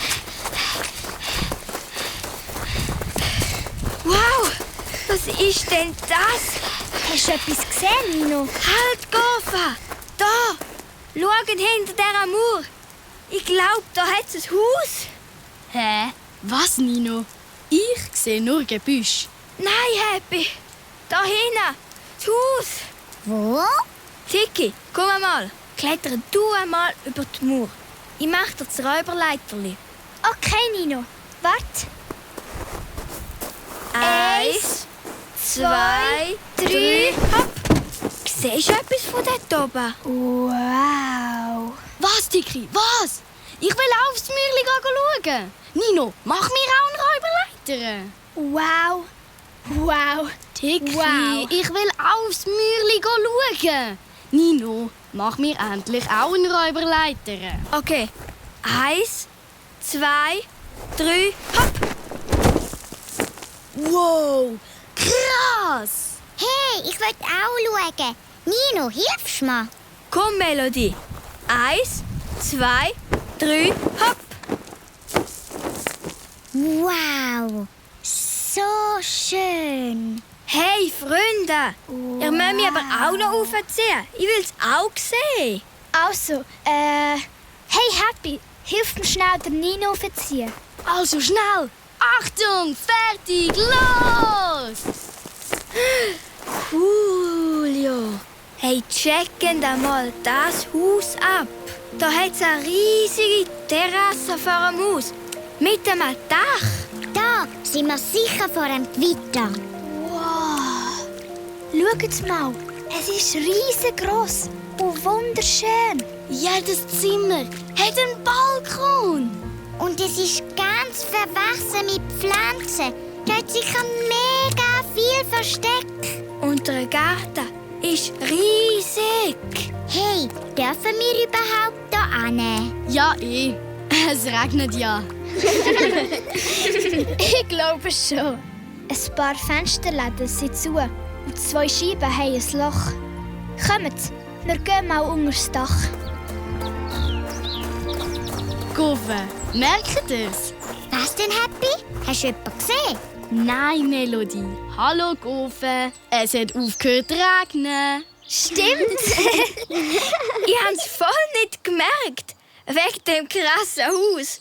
Wow, was ist denn das? Hast du etwas gesehen, Nino? Halt, Gofa! Da! Schauen hinter dieser Mauer. Ich glaube, da hat es ein Haus. Hä? Was, Nino? Ich sehe nur Gebüsch. Nein, Happy. Da hinten. Das Haus. Wo? Tiki, komm mal. Kletter du einmal über die Mauer. Ich mache dir das Räuberleiterli. Okay, Nino. Warte. 1, 2, 3, hopp. Siehst du etwas von dort oben? Wow. Was, Tiki? Was? Ich will aufs Mäuerli schauen. Nino, mach mir auch einen Räuberleiter. Wow. Wow. Tiki, Wow. ich will aufs Mäuerli schauen. Nino, mach mir endlich auch einen Räuberleiter. Okay. 1, 2, 3, hopp. Wow, krass! Hey, ich will auch schauen. Nino, hilfst mir? Komm, Melody. 1, 2, 3, hopp. Wow, so schön. Hey, Freunde. Ihr müsst mich aber auch noch aufziehen. Ich will es auch sehen. Also, hey Happy, hilf mir schnell den Nino aufziehen. Also schnell! Achtung, fertig, los! Coolio. Hey, checken da mal das Haus ab. Da hat es eine riesige Terrasse vor dem Haus. Mit einem Dach. Da sind wir sicher vor dem Gewitter. Wow. Schaut mal, es ist riesengroß und wunderschön. Jedes Zimmer hat einen Balkon. Und es ist ganz verwachsen mit Pflanzen. Da hat sicher mega viel Versteck. Und der Garten ist riesig. Hey, dürfen wir überhaupt da hin? Ja, es regnet ja. Ich glaube schon. Ein paar Fensterläden sind zu und 2 Scheiben haben ein Loch. Kommt, wir gehen mal unter das Dach. Guffe, merkt ihr's? Was denn, Happy? Hast du jemanden gesehen? Nein, Melody. Hallo, Guffe. Es hat aufgehört zu regnen. Stimmt. Ich habe es voll nicht gemerkt. Wegen dem krassen Haus.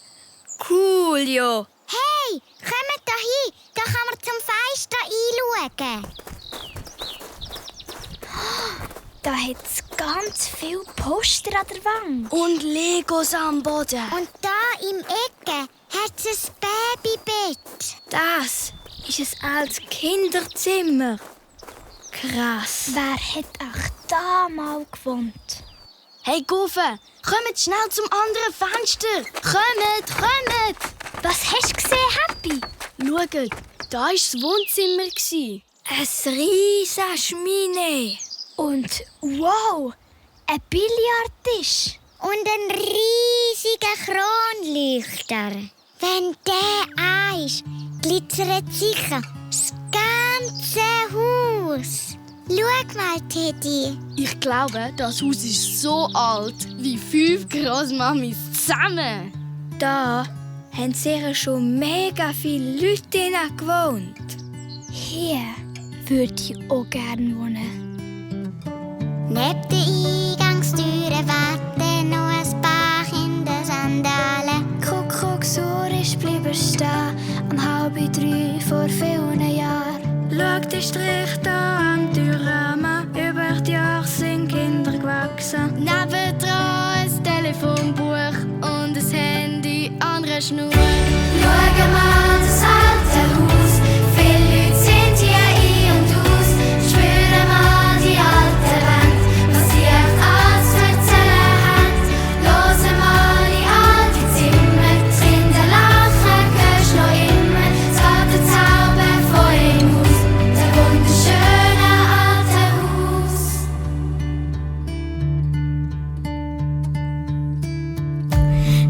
Coolio. Hey, kommt da hin. Da kann man zum Fenster einschauen. Da hat es ganz viele Poster an der Wand. Und Legos am Boden. Und da im Ecke hat es ein Babybett. Das ist ein altes Kinderzimmer. Krass. Wer hat auch da mal gewohnt? Hey, Guffe, kommt schnell zum anderen Fenster. Kommt! Was hast du gesehen, Happy? Schaut, da war das Wohnzimmer. Ein riesen Schmine. Und wow, ein Billardtisch. Und ein riesiger Kronleuchter. Wenn der an ist, glitzert sicher das ganze Haus. Schau mal, Teddy. Ich glaube, das Haus ist so alt wie 5 Großmamis zusammen. Da haben sicher schon mega viele Leute drinnen gewohnt. Hier würde ich auch gerne wohnen. Neben der Eingangstüre warten noch ein paar Kindersandalen. Kuckucksur ist bleiben stehen, um 2:30 vor vielen Jahren. Schau den Strich da am Türrahmen. Über die Jahre sind Kinder gewachsen. Nebendran ein Telefonbuch und ein Handy an einer Schnur. Schau mal das alte Haus, viele Leute sind hier ein und aus. Spüre mal die alte Wand, was sie euch alles zu erzählen haben. Höre mal in alte Zimmer, die Kinder lachen, hörst noch immer das alte Zauber von ihrem Haus, der wunderschöne alte Haus.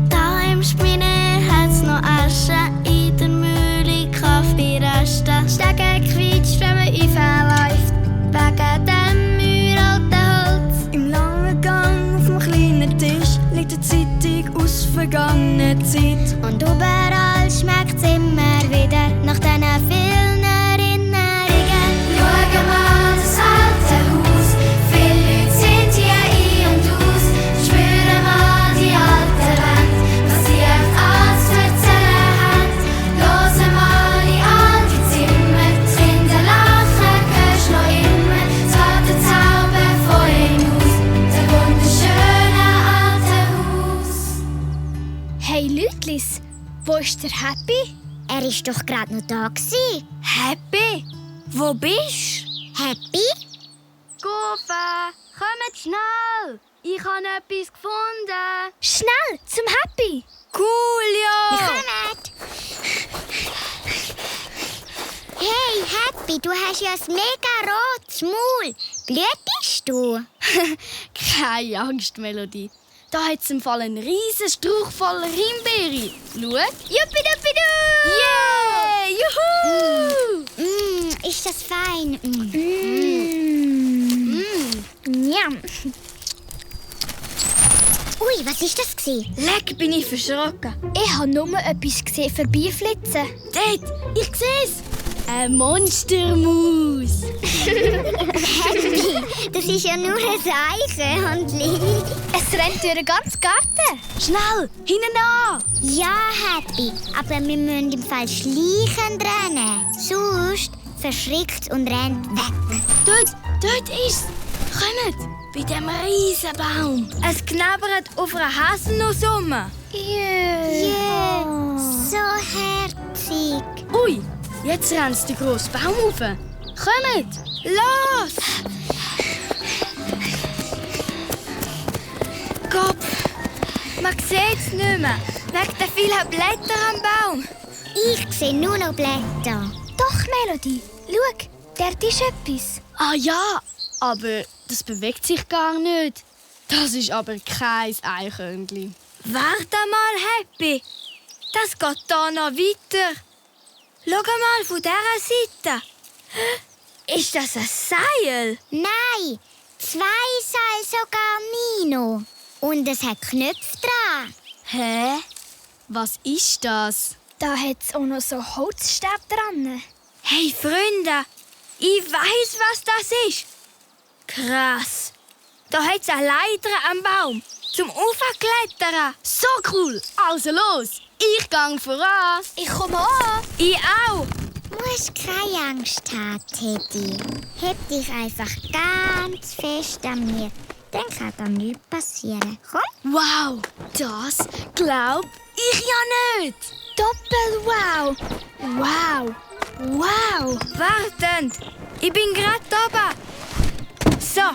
Da im Spinne hat's noch Und überall schmeckt's immer wieder nach diesen vielen Erinnerungen. Schau mal das alte Haus, viele Leute sind hier ein und aus. Spüre mal die alte Wand, was sie euch alles zu erzählen hat. Höre mal in all die Zimmer, die Kinder lachen, hörst noch immer das alte Zauber von ihnen aus. Der wunderschöne alte Haus. Hey Lütlis, wo ist der Happy? Er ist doch gerade noch da gsi. Happy? Wo bist Happy? Gofen, kommt schnell! Ich habe etwas gefunden. Schnell, zum Happy! Coolio! Kommt! Hey Happy, du hast ja ein mega rotes Maul. Blütest du? Keine Angst, Melodie. Da hat es im Fall einen riesen Strauch voller Himbeere. Schau. Juppiduppidu! Yeah! Juhu! Ist das fein? Njam. Ui, was ist das gsi? Leck, bin ich verschrocken. Ich habe nur etwas gesehen vorbeiflitzen. Dort, ich sehe es. Eine Monstermaus. Happy, das ist ja nur ein Eichhörnchen. Es rennt durch den ganzen Garten. Schnell, hinten an. Ja, Happy, aber wir müssen im Fall schleichend rennen. Sonst verschrickt und rennt weg. Dort ist es. Kommt, bei diesem riesen Baum. Es knabbert auf einer Haselnuss rum. Yeah, so herzig. Ui, jetzt rennt es den grossen Baum rauf. Kommt. Los! Kopf! Man sieht es nicht mehr. Wegen der vielen Blätter am Baum. Ich sehe nur noch Blätter. Doch, Melodie, schau, dort ist etwas. Ah ja, aber das bewegt sich gar nicht. Das ist aber kein Eichhörnchen. Warte mal, Happy. Das geht hier noch weiter. Schau mal von dieser Seite. Ist das ein Seil? Nein, 2 Seile sogar Nino. Und es hat Knöpfe dran. Hä? Was ist das? Da hat es auch noch so Holzstäbe dran. Hey, Freunde, ich weiss, was das ist. Krass. Da hat es eine Leiter am Baum zum Aufklettern. So cool. Also los, ich gang voran. Ich komme an. Ich auch. Du musst keine Angst haben, Teddy. Heb dich einfach ganz fest an mir. Dann kann da nichts passieren. Komm. Wow, das glaub ich ja nicht. Doppel-Wow. Wow. Wow. Wartend, ich bin gerade oben. So.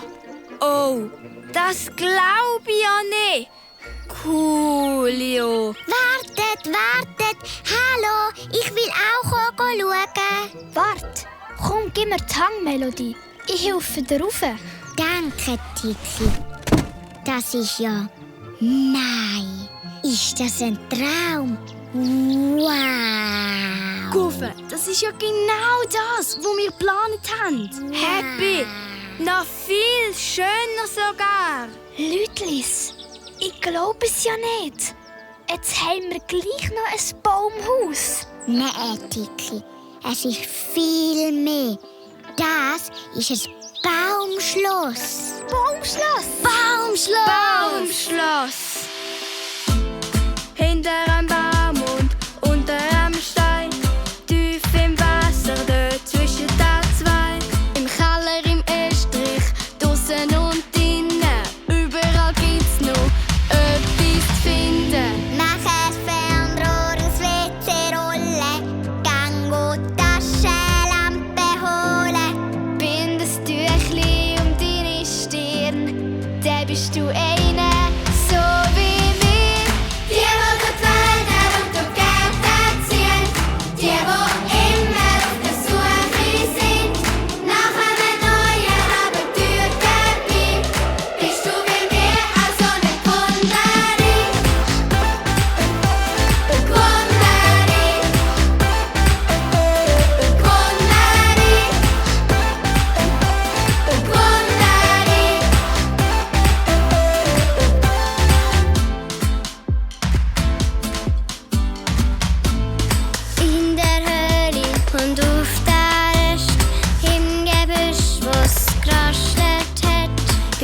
Oh, das glaube ich ja nicht. Coolio. Wartet. Hallo, ich will auch schauen. Wart, komm, gib mir die Hangmelodie. Ich helfe dir rauf. Danke, Tiki. Das ist ja... Nein, ist das ein Traum? Wow. Gofen, das ist ja genau das, was wir geplant haben. Happy. Noch viel schöner sogar. Lütlis, ich glaube es ja nicht. Jetzt haben wir gleich noch ein Baumhaus. Nein, Tiki, es ist viel mehr. Das ist ein Baumschloss. Baumschloss. Baumschloss. Hinter am Baum und unter am Stein. Tief im Wasser, dort zwischen den zwei. Im Keller, im Estrich, draussen und innen. Überall gibt's noch etwas zu finden. Mach ein Fernrohr ins WC rollen. Gang und Taschenlampe holen. Bind ein Tüchli um deine Stirn. Dann bist du eine, so wie wir. Die, die durch die Wälder und durch die Gärten ziehen. Die immer auf der Suche sind. Nach einem neuen Abenteuer dabei. Bist du wie wir also eine Kunderin?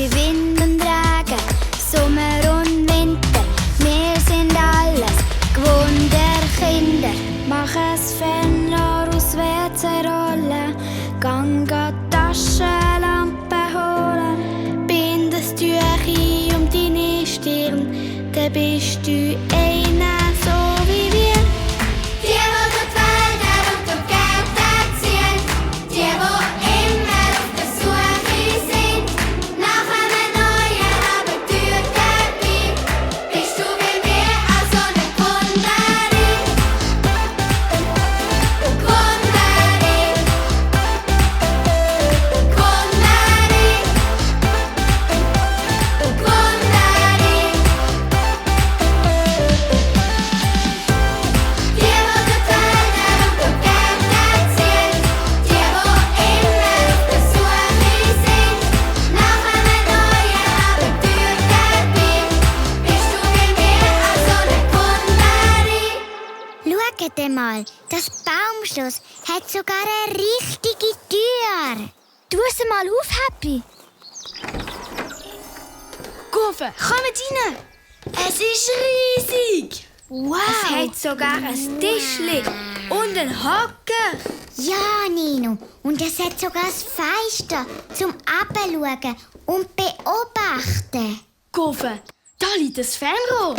bei Wind und Regen, Sommer und Winter. Wir sind alles Gewunderkinder. Mach ein Fenster aus WC-Rollen, gang die Taschenlampe holen. Bind ein Tüchchen um deine Stirn, dann bist du einer so wie wir. Die durch die Wälder und durch die Gärten ziehen, die immer auf der Suche sind, nach einem neuen Abenteuer dabei, bist du wie wir auch so eine Wunderin. Wunderin. Wunderin. Wunderin. Die durch die Wälder und durch die Gärten ziehen, die immer auf der Suche sind, nach einem neuen Abenteuer dabei, bist du wie wir auch so eine Wunderin. Schaut mal, das Baumschloss hat sogar eine richtige Tür. Tu es mal auf, Happy. Gofen, kommt rein! Es ist riesig! Es hat sogar ein Tischli und einen Hocker. Ja, Nino, und es hat sogar ein Fenster zum Abschauen und Beobachten. Gofen, da liegt das Fernrohr.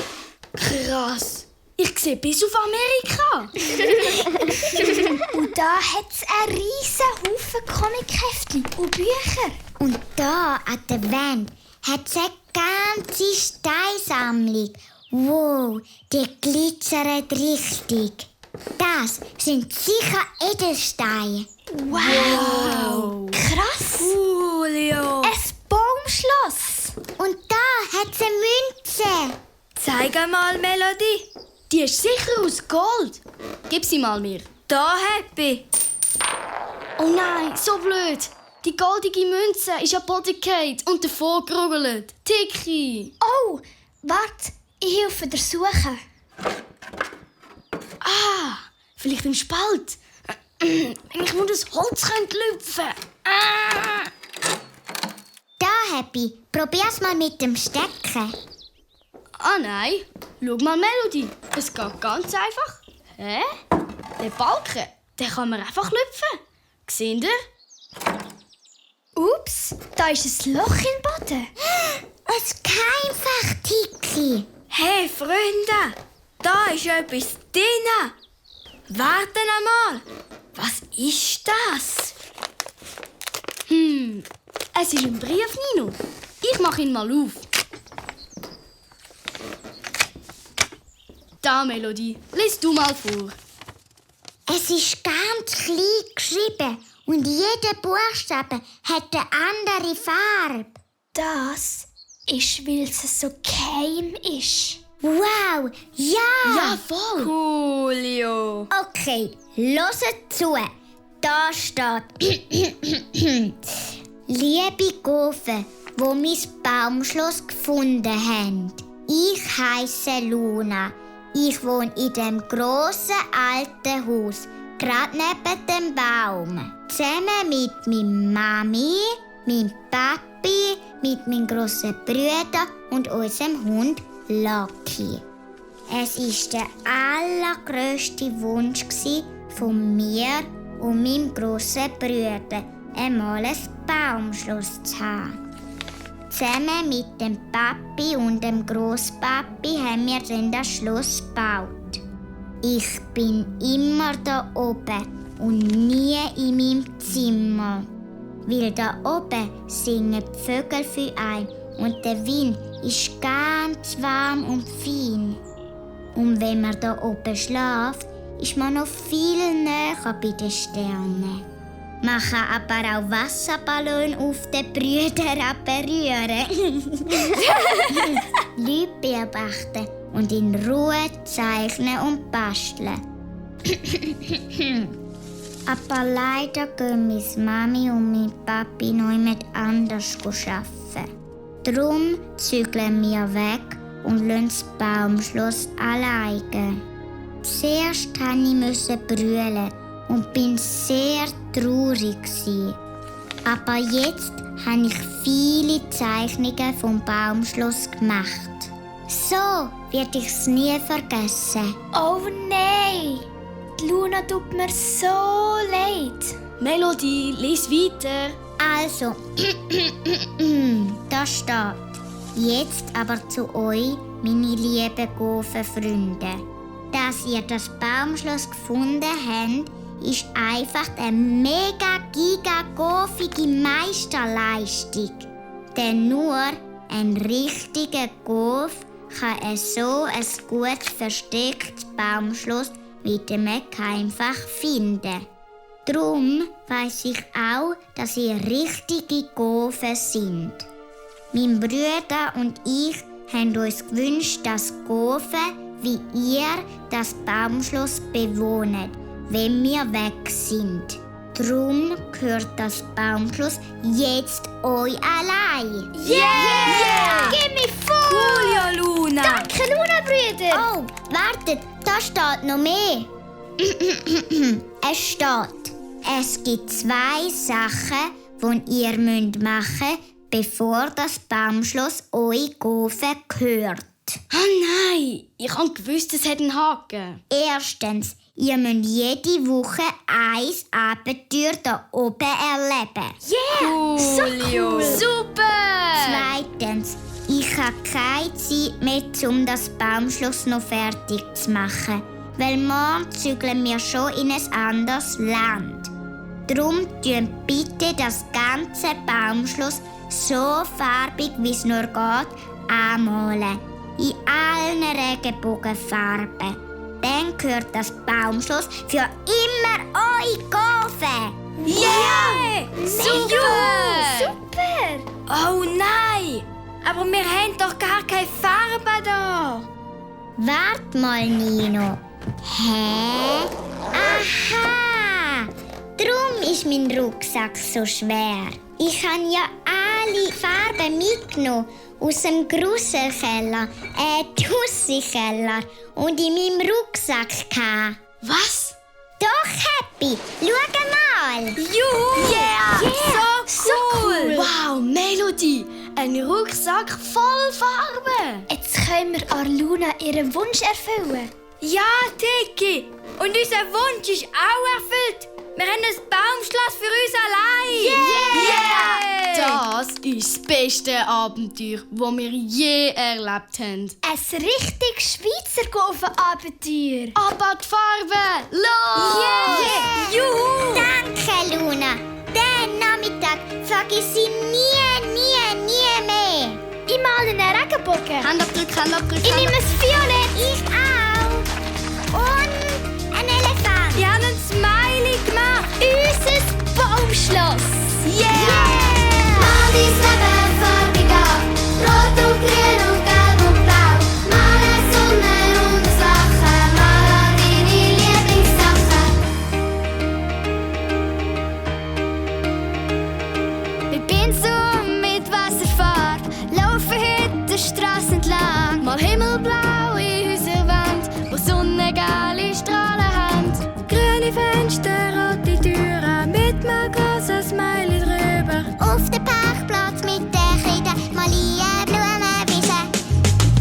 Krass! Ich sehe bis auf Amerika. Und da hat es einen riesen Haufen Comicheftchen und Bücher. Und da an der Wand hat es eine ganze Steinsammlung. Wow, die glitzert richtig. Das sind sicher Edelsteine. Wow! Krass! Julio. Ein Baumschloss! Und da hat es eine Münze. Zeig mal, Melodie. Die ist sicher aus Gold. Gib sie mal mir. Da, Happy. Oh nein, so blöd. Die goldige Münze ist am Boden gefallen und davon gerugelt. Tiki. Oh, warte, ich helfe dir suchen. Ah, vielleicht im Spalt. Wenn ich nur das Holz könnte lüpfen. Ah. Da, Happy, probier's mal mit dem Stecken. Ah nein, schau mal Melodie. Es geht ganz einfach. Hä? Der Balken, den kann man einfach lüpfen. Seht ihr? Ups, da ist ein Loch im Boden. Ein Keimfach-Tiki. Hey, Freunde, da ist etwas drin. Warte einmal. Was ist das? Es ist ein Brief, Nino. Ich mache ihn mal auf. Da, Melodie, lies du mal vor. Es ist ganz klein geschrieben und jeder Buchstabe hat eine andere Farbe. Das ist, weil es so geheim ist. Wow, ja! Ja, voll. Julio. Okay, hört zu. Da steht: Liebe Gofen, wo mein Baumschloss gefunden haben. Ich heiße Luna. Ich wohne in dem grossen alten Haus, gerade neben dem Baum. Zusammen mit meiner Mami, meinem Papi, mit meinem grossen Bruder und unserem Hund Lucky. Es war der allergrösste Wunsch von mir und meinem grossen Bruder, einmal ein Baumschloss zu haben. Zusammen mit dem Papi und dem Grosspapi haben wir dann das Schloss gebaut. Ich bin immer da oben und nie in meinem Zimmer. Weil da oben singen die Vögel für ein und der Wind ist ganz warm und fein. Und wenn man da oben schläft, ist man noch viel näher bei den Sternen. Man kann aber auch Wasserballon auf den Brüdern berühren. Leute beobachten und in Ruhe zeichnen und basteln. Aber leider gehen meine Mami und mein Papi noch jemand anders arbeiten. Darum zügeln wir weg und lassen das Baumschloss alleine. Zuerst musste ich brüllen und bin sehr traurig. Aber jetzt habe ich viele Zeichnungen vom Baumschloss gemacht. So werde ich es nie vergessen. Oh nein! Die Luna tut mir so leid. Melodie, lies weiter. Also, da steht. Jetzt aber zu euch, meine lieben Gofen-Freunde. Dass ihr das Baumschloss gefunden habt, ist einfach eine mega gigagofige Meisterleistung. Denn nur ein richtiger Gof kann so ein gut verstecktes Baumschloss wie dem einfach finden. Darum weiss ich auch, dass ihr richtige Gofen sind. Mein Bruder und ich haben uns gewünscht, dass Gofen wie ihr das Baumschloss bewohnen, wenn wir weg sind. Darum gehört das Baumschloss jetzt euch allein. Yeah! Gib mir vor! Cool, ja, Luna! Danke, Luna-Brüder! Oh, wartet, da steht noch mehr. Es steht, es gibt 2 Sachen, die ihr machen müsst, bevor das Baumschloss euch Gofen gehört. Oh nein, ich habe gewusst, es hat einen Haken. Erstens, ihr müsst jede Woche ein Abenteuer da oben erleben. Cool, so super! Zweitens, ich habe keine Zeit mehr, um das Baumschloss noch fertig zu machen, weil morgen zügeln wir schon in ein anderes Land. Darum tun bitte das ganze Baumschloss so farbig, wie es nur geht, anmalen. In allen Regenbogenfarben. Dann gehört das Baumschloss für immer euch Gofen. Yeah! Super! Super! Oh nein! Aber wir haben doch gar keine Farbe da! Wart mal, Nino. Hä? Aha! Drum ist mein Rucksack so schwer. Ich habe ja alle Farben mitgenommen. Aus dem Gruselkeller, Tussi-Keller und in meinem Rucksack. Was? Doch, Happy, schau mal. Juhu! Yeah! So cool! Wow, Melodie, ein Rucksack voll Farbe. Jetzt können wir Luna ihren Wunsch erfüllen. Ja, Tiki! Und unser Wunsch ist auch erfüllt! Wir haben ein Baumschloss für uns allein! Das ist das beste Abenteuer, das wir je erlebt haben. Ein richtig Schweizer Gofen-Abenteuer. Aber die Farbe, los! Juhu! Danke, Luna. Den Nachmittag vergiss ich nie mehr. Ich male einen Regenbogen. Handabdruck. Ich nehme ein Violett. Ich auch. Und ein Elefant. Wir haben ein Smiley gemacht! Unser Baumschloss. Mal dein Leben farbig an. Rot und grün und gelb und blau. Mal eine Sonne und das Lachen. Mal an deine Lieblingssachen. Ich bin so mit Wasserfahrt, laufe heute die Straße entlang. Mal himmelblau in unserer Wand, wo sonnengelbe Strahlen haben. Grüne Fenster, rote Türen, mit einem großen Smiley drüber. Auf dem Parkplatz mit der Kreide. Mal eine Blumenwiese.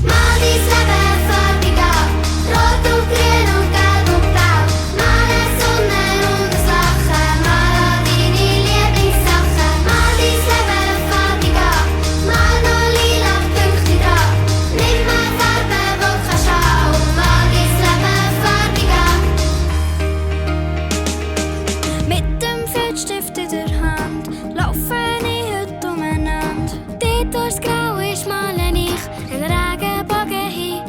Mal dein Leben farbig an. Rot und grün und gelb und blau. Mal eine Sonne und das Lachen. Mal an deine Lieblingssachen. Mal dein Leben farbig an. Mal noch lila Pünktchen dran. Nimm mal Farbe, wo du kannst haben. Mal dein Leben farbig an. Mit dem Filzstift in der Hand laufe ich heute umeinander. Dort, wo es grau ist, male ich einen Regenbogen hin.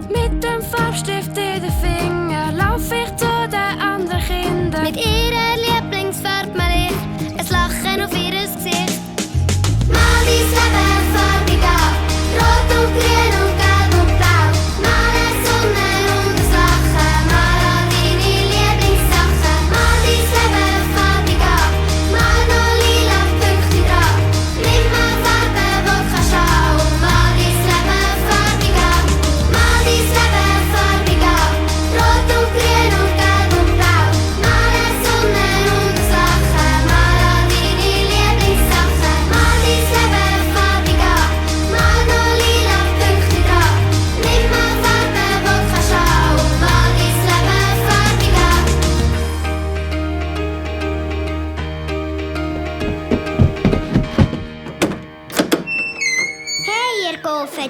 Mit dem Farbstift in den Finger laufe ich zu den anderen Kindern. Mit ihrer Lieblingsfarbe mal ich ein Lachen auf ihr Gesicht. Mal dein Leben farbig an. Rot und grün und gelb und blau. Mal eine Sonne und das Lachen. Mal an deine Lieblingssachen. Mal dein Leben farbig an. Mal noch lila Pünktchen dran. Nimm mal Farbe, wo du kannst haben. Mal dein Leben farbig an. Mal dein Leben farbig an. Rot und grün und gelb und blau. Mal eine Sonne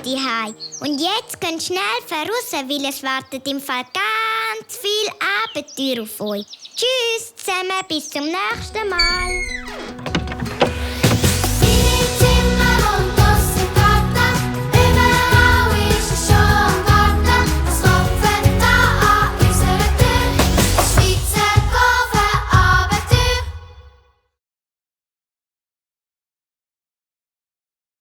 daheim. Und jetzt könnt schnell voraus, weil es wartet im Fall ganz viel Abenteuer auf euch. Tschüss zusammen, bis zum nächsten Mal.